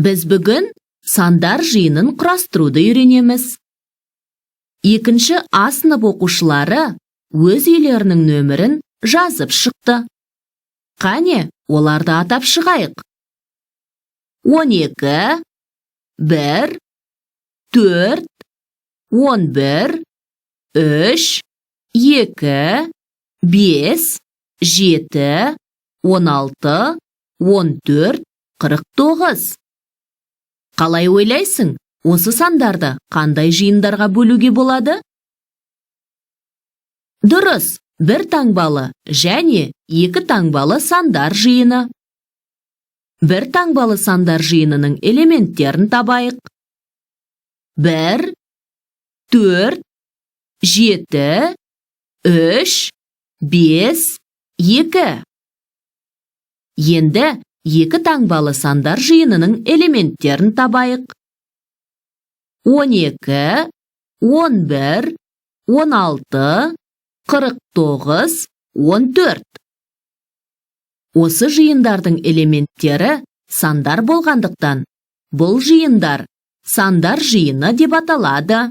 Біз бүгін сандар жиынын құрастыруды үйренеміз. Екінші А сынып оқушылары өз үйлерінің нөмірін жазып шықты. Қане, оларды атап шығайық. 12, 1, 4, 11, 3, 2, 5, 7, 16, 14, 49. Қалай ойлайсың, осы сандарды қандай жиындарға бөлуге болады? Дұрыс, бір таңбалы және екі таңбалы сандар жиыны. Бір таңбалы сандар жиынының элементтерін табайық. 1, 4, 7, 3, 5, 2. Енді екі таңбалы сандар жиынының элементтерін табайық. 12, 11, 16, 49, 14. Осы жиындардың элементтері сандар болғандықтан, бұл жиындар сандар жиыны деп аталады.